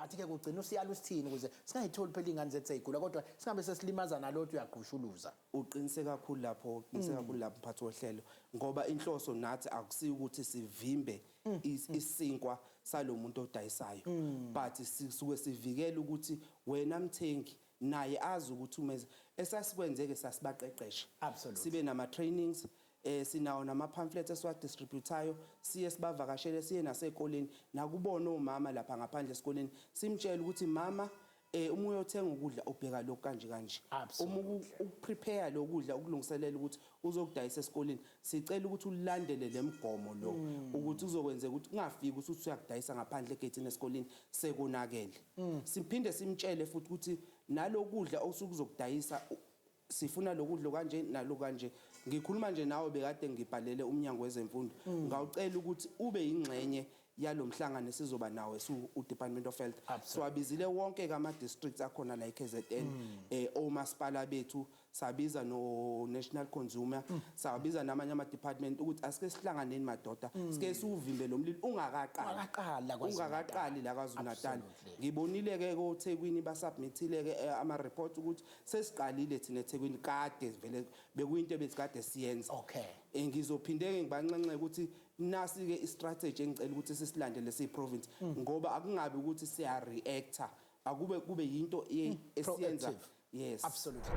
But ke kugcina usiyala usithini ukuze singayitholi phela iy'ngane zethu sey'gula, kodwa singabe sesilimaza nalothi uyagqushuluza. Uqinise kakhulu lapho, uqinise kakhulu lapho, mphathi wohlelo, ngoba inhloso nathi akusiyo ukuthi sivimbe isinkwa salomuntu odayisayo, but sisuke sivikela ukuthi wena mthengi naye azi ukuthi umeze esasikwenzeke sasibaqeqesha. Sibe nama trainings, sinawo nama pamphlets esiwadistributayo, siye sibavakashele, siye nasekoleni nakubona omama lapha ngaphandle esikoleni, simtshele ukuthi, "Mama, uma uyothenga ukudla, ubheka lokhu kanje kanje. Uma ukuprepare lokudla, ukulungiselela ukuthi uzokudayisa esikoleni, sicela ukuthi ulandele lemigomo lo, ukuthi uzokwenzeka ukuthi kungafiki ukuthi uthi uyakudayisa ngaphandle egate esikoleni sekonakele." Siphinde simtshele futhi ukuthi nalokudla osuke uzokudayisa, sifuna lokudla kanje nalo kanje. Ngikhuluma nje nawe, bekade ngibhalele umnyango wezemfundo, ngawucela ukuthi ube yingxenye yalomhlangano esizoba nawo u-Department of Health. Siwabizile wonke kama districts akhona la eKZN, omasipala bethu, sabiza no National Consumer, sabiza namanye ama department ukuthi asike sihlanganeni madoda, sike siwuvimbe lo mlilo ungakaqali. Ungakaqali la KwaZulu-Natal. Ungakaqali la KwaZulu Natal. Ngibonile ke koThekwini basubmithile ke ama report ukuthi sesiqalile thina eThekwini, kade vele bekuyinto ebesikade siyenza. Ngizophinde ke ngibanxenxe ukuthi nasi ke istrategy engicela ukuthi sisilandele siyi province, ngoba akungabi ukuthi siya reacta, akube kube yinto esiyenza. Proactive. Yes. Absolutely.